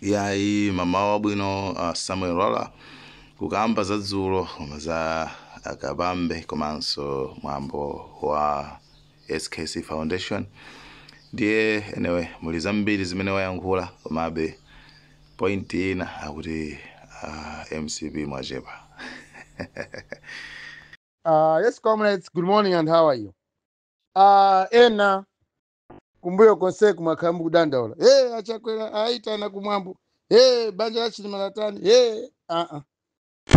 Yayi, mamawa wabwino. Samuel Lwara kukamba za dzulo, koma za Akabambe komanso mwambo wa SKC Foundation. Ndiye anyway, muli zambiri zimene wayankhula, komabe point ina akuti MCP mwachepa. Yes, comrades, good morning and how are you? Ena kumbuyo konse kumakhala mukudandaula. Hey, aChakwera aitana kumwambo. Hey, banja la Chilima latani. Hey,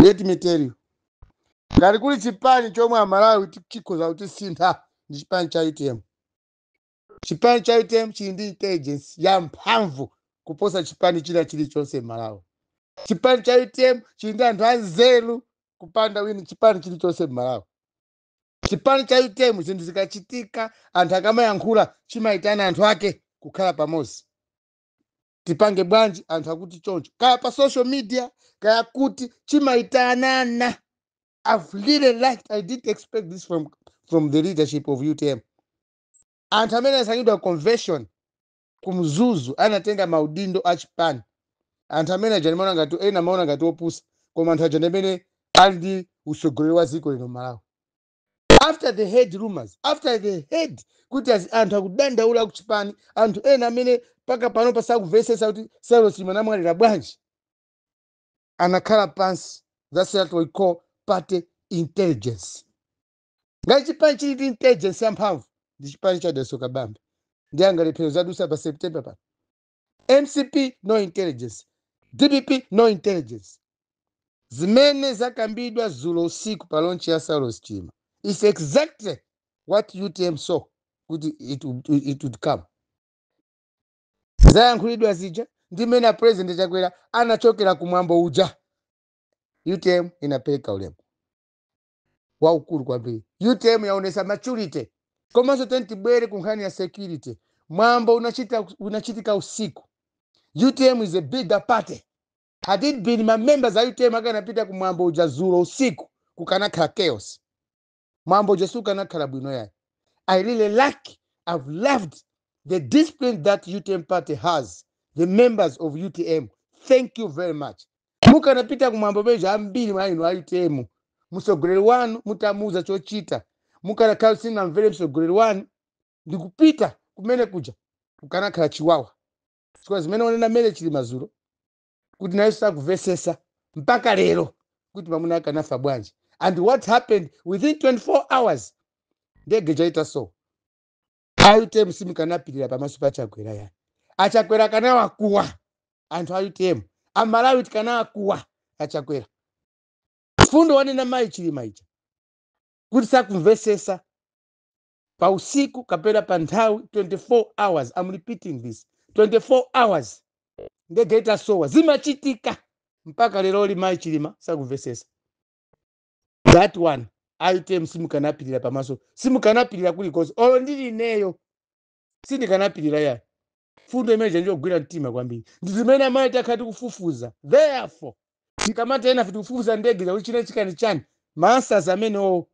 Let me tell you. Ngati kuli chipani chomwe Amalawi chikhoza kutisintha ndi chipani cha UTM. Chipani cha UTM chili ndi intelligence ya mphamvu kuposa chipani china chilichonse m'Malawi. Chipani cha UTM chili ndi anthu anzeru kupanda wini chipani chilichonse m'Malawi. Chipani cha UTM, zinthu zikachitika, anthu akamayankhula, chimayitana anthu ake kukhala pamodzi: tipange bwanji? Anthu akuti choncho, kaya pa social media, kaya kuti, chimayitanana. I've really liked, I didn't expect this from the leadership of UTM. Anthu amene asankhidwa convention kumzuzu, anatenga maudindo a chipani, anthu amene aja ndimaona ngati, ena amaona ngati opusa, koma anthu aja ndi amene ali ndi utsogoleri wa dziko lino Malawi. After they heard rumors, after they heard kuti anthu akudandaula kuchipani, anthu ena amene paka pano pasakumvetsetsa kuti Saulos Chilima anamwalira bwanji, anakhala pansi. That's what we call party intelligence. Ngati chipani chili ndi intelligence yamphamvu ndi chipani cha Dalitso Kabambe. Ndi angalephero zadusa pa September pa. MCP no intelligence, DPP no intelligence. Zimene zakambidwa zulo usiku pa launch ya Saulos Chilima is exactly what UTM saw kuti it would come. Zayankhulidwa zija ndi mmene a President Chakwera anachokera kumwambo uja. UTM inapereka ulemu waukulu kwambiri. UTM yaonesa maturity. Komanso teni tibwere ku nkhani ya security. Mwambo unachitika usiku. UTM is a bigger party. Had it been ma members a UTM akanapita kumwambo uja zulo usiku, kukanakhala chaos. Mwambo uja sukanakhala bwino yayi. I really like, I've loved the discipline that UTM party has. The members of UTM, thank you very much. Mukanapita kumwambo beja, ambiri mwa inu a UTM, mtsogoleri wanu mutamuuza chochita, mukanakhala sinamvere mtsogoleri wanu ndikupita kumene kuja, kukanakhala chiwawa, chifukwa zimene wanena mmene chili mazulo kuti naye sakuvesesa mpaka lero kuti mwamuna akanafa bwanji and what happened within 24 hours ndege chaita. So a UTM simukanapirira pamaso pa Chakwera yani. AChakwera kanawakuwa anthu a UTM, Amalawi tikanawakuwa aChakwera. Fundo wanena mayi Chilima ija kuti sakumvesesa pa usiku kapena pa nthawi 24 hours, I'm repeating this, 24 hours ndege itasowa, zimachitika mpaka lero mayi Chilima sakumvesesa that one. UTM simukanapirira pamaso, simukanapirira kulikonse. Olo ndili ineyo sindikanapirira yayi. Fundo imene ndiyogwira mtima kwambiri ndi zimene amayi takhala tikufufuza. Therefore tikamati ena tikufufuza ndege zakuti china chikani chani, ma answers amenewo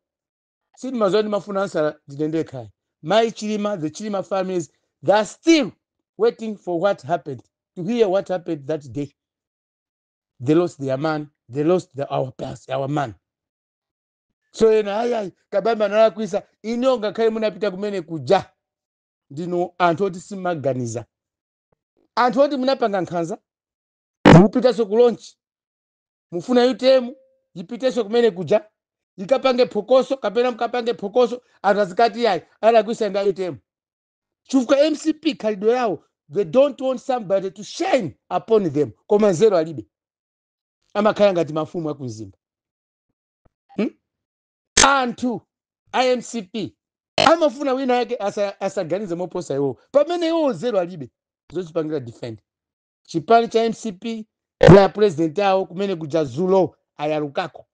sindimaziwa. Ndimafuna answer ndine ndekhayi. Mayi Chilima, the Chilima families, they are still waiting for what happened, to hear what happened that day. They lost their man, they lost our man. So ena, ayi, Kabambe analakwisa. Iniyo ngakhale munapita kumene kuja, ndinu anthu oti simaganiza, anthu oti munapanga nkhanza. Mupitanso ku launch, mufuna UTM ipitenso kumene kuja ikapange phokoso kapena mkapange phokoso, anthu azikati yayi, alakwisa ndi UTM, chifukwa MCP khalidwe yawo, they don't want somebody to shine upon them. Koma nzeru alibe, amakhala ngati mafumu akumzimba, Anthu a MCP amafuna wina yake asaganize moposa iwowo, pamene iwowo nzeru alibe zochipangira defend chipani cha MCP na president awo. Kumene kuja zulo ayalukako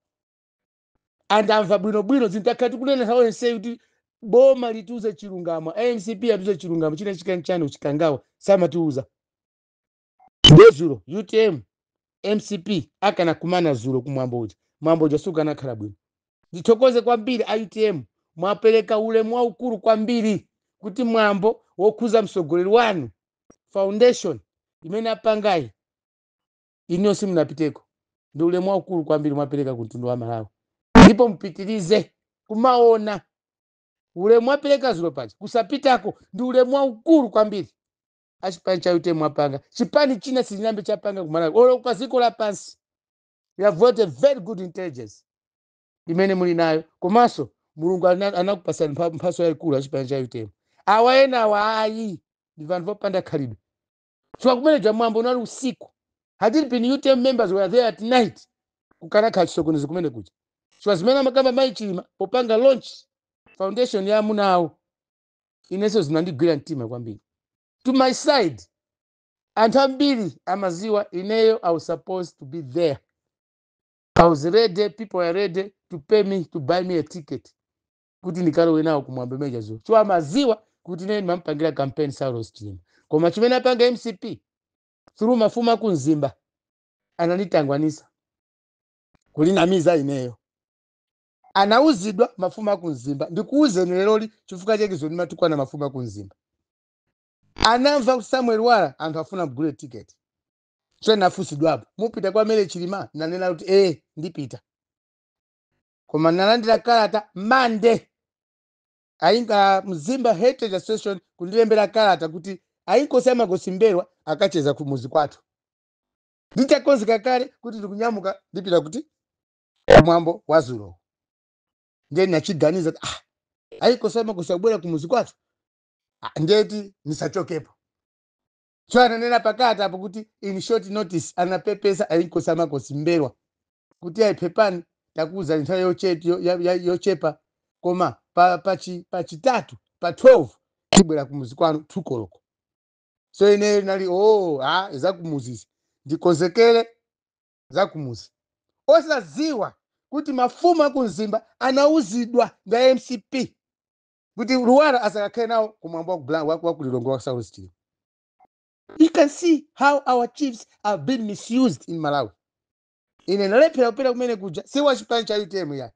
and amva bwinobwino zinthu. Akhati kunena nthawi yonseyi kuti boma litiuze chilungamo, AMCP atiuze chilungamo, china chikani chani uchikangawa samatiuza. Ndezulo UTM MCP akanakumana zulo kumwambo uja, mwambo uja sukanakhala bwino. Ndithokoze kwambiri a UTM, mwapereka ulemu waukulu kwambiri kuti mwambo wokhuza mtsogoleri wanu, foundation imene apangayi. Iniyo simunapiteko. Ndi ulemu waukulu kwambiri mwapereka ku mtundu wa Malawi, ndipo mpitirize kumaona ulemu mwapereka zulo paja. Kusapitako ndi ulemu waukulu kwambiri achipani cha UTM mwapanga. Chipani china sichinambe chapanga ku Malawi olo pa dziko lapansi. You have got a very good intelligence imene muli nayo, komanso Mulungu anakupasani mphaso yayikulu achipani cha UTM. Awa ena awa ayi, ndi vanthu vopanda khalidwe, chifukwa kumene jamwambo unali usiku. Had it been UTM members were there at night, kukanakhala chisokonezo kumene kuja, chifukwa zimene amakamba mayi Chilima popanga launch foundation ya amuna awo, inenso zinandigwira mtima kwambiri. To my side, anthu ambiri amaziwa ineyo I was supposed to be there. I was ready, people were ready to pay me, to buy me a ticket kuti ndikalowe nawo kumwambo meja zulo, chifukwa amaziwa kuti ine ndimampangira campaign Saulos Chilima. Koma chimene apanga MCP through mafumu akumzimba, ananditangwanisa kulinamiza ineyo. Anauzidwa mafumu akumzimba. Ndikuuzeni leroli chifukwa chake zonimatukwana mafumu akumzimba. Anamva kuti Samuel Lwara anthu afuna mgule ticket, so nafusidwapo, "Mupita kwa Mary Chilima?" Nanena kuti, "Eh, ndipita." Koma nalandira kalata Mande, ainga Mzimba Heritage Association kundilembera kalata kuti ainkosi amagosimberwa akacheza kumuzi kwathu. Nditakonzeka kale kuti ndikunyamuka ndipita kuti kumwambo wa zulo, ndiye nachiganiza kuti, ah, ainkosi amagosi akubwera kumuzi kwathu. Ah, ndeti nisachokepo. So ananena pakati apo kuti in short notice anapepesa ainkosi amagosi mberwa kuti ayipepani, takuza nthawi yochepa, koma pachitatu pa 12 tibwera kumuzi kwanu 2 koloko. So ineyo nali, oh, ah, zakumuzizi ndikonzekere zakumuzi, osaziwa kuti mafumu akumzimba anauzidwa ndi MCP kuti Luwara asakakhale nawo kumwambo wa kulilongwe wa Saulos Chilima. You can see how our chiefs have been misused in Malawi. Ine nalephera kupita kumene kuja, si wa chipani cha UTM ya,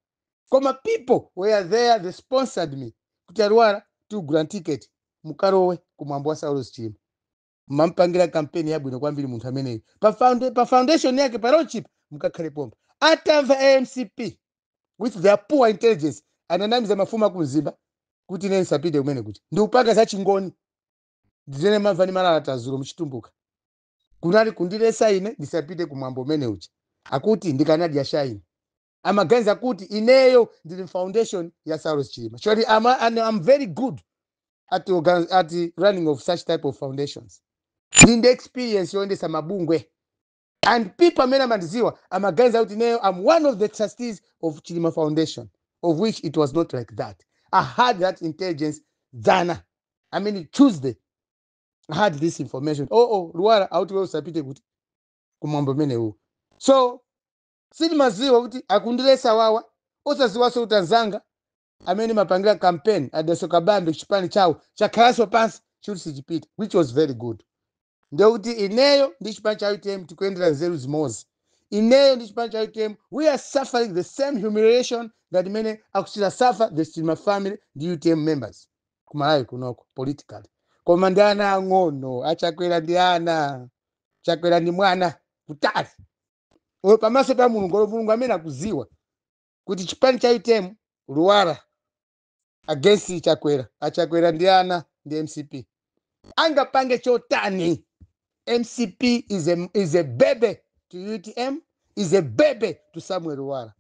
koma people were there, they sponsored me kuti, "Aluwara, tiugula ticket mukalowe kumwambo wa Saulos Chilima. Mampangira kampeni yabwino kwambiri munthu ameneyo pa foundation yake, pa launchip mukakhale pompa." Atamva AMCP with their poor intelligence, ananamiza mafumu akumzimba kuti ine nsapite kumene kuja ndiupanga za chingoni. Ndizene mamva ndi malala zulo mchitumbuka, kunali kundilesa ine ndisapite kumwambo umene uja, akuti ndikanadya shaini. Amaganiza kuti ineyo ndili foundation ya Saulos Chilima. Surely I'm very good at the running of such type of foundations. Ndi ndi experience yoyendesa mabungwe, and people amene amandiziwa amaganiza kuti ineyo I'm one of the trustees of Chilima Foundation, of which it was not like that. I had that intelligence dzana, I mean Tuesday I had this information. Oh, Luwara auti wewe usapite kuti kumwambo umenewu. So sindimaziwa kuti akundilesa wawa, osaziwanso kuti anzanga amene mapangira campaign adaso Kabambe chipani chawo chakhalanso pansi chikuti sichipita, which was very good. Ndekuti ineyo ndi chipani cha UTM tikuyendera nzeru zimodzi. Ineyo ndi chipani cha UTM, we are suffering the same humiliation that imene akuchita suffer the Chilima family ndi UTM members kumalawi kunoko politically. Koma ndi ana ang'ono achakwera, ndi ana Chakwera, ndi mwana kutali. Oyo pamaso pa Mulungu, oyo Mulungu amene akuziwa kuti chipani cha UTM, Luwara against Chakwera, achakwera ndi ana ndi MCP angapange chotani? MCP is a baby to UTM, is a baby to Samuel Lwara.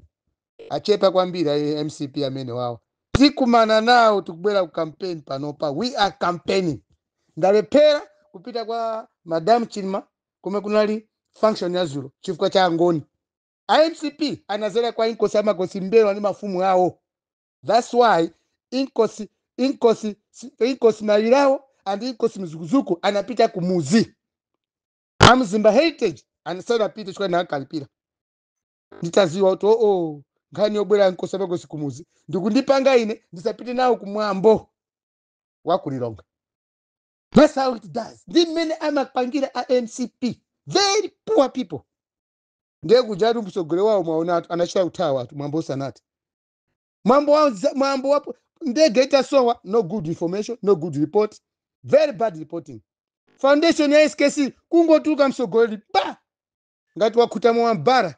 Achepa kwambiri a MCP amene wawo tikumana nawo. Tikubwera ku campaign panopa, we are campaigning. Ndalephera kupita kwa Madam Chilima komwe kunali function ya zulo chifukwa cha angoni. A MCP anazera kwa inkosi amakosi mbelwa ndi mafumu awo. That's why inkosi Malirawo and inkosi Mzukuzuku anapita kumuzi. Amzimba Heritage anasanapite chifukwa nakalipira. Nditaziwa kuti, oo, nkhani yobwera nkosi amakosi kumuzi ndikundipanga ine ndisapite nawo kumwambo wakulilonga. That's how it does. Ndi mmene amapangira a MCP, very poor people. Ndiye kujatu msogolero wawo mwaona anachita kuthawa atu mwambo usanati mwambo wapo ndege itasowa. No good information, no good report, very bad reporting. Foundation ya SKC kungotuluka msogoleri pa Ngati wakhuta mwambara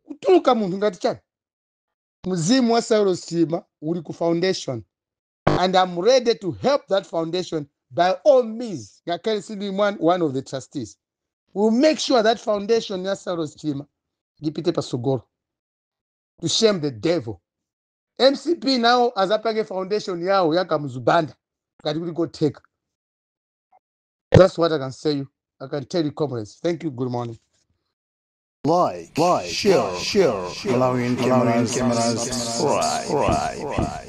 kutuluka munthu ngati chani. Mzimu wa Saulos Chilima uli ku foundation and I'm ready to help that foundation by all means. Ngakhale sindili one of the trustees, we'll make sure that foundation ya Saulos Chilima ipite pasogolo to shame the devil. MCP nawo azapange foundation yawo ya Kamuzu Banda ngati kuli kotheka. That's what I can say you. I can tell you, comrades. Thank you. Good morning. Like, share, Malawian cameras, subscribe.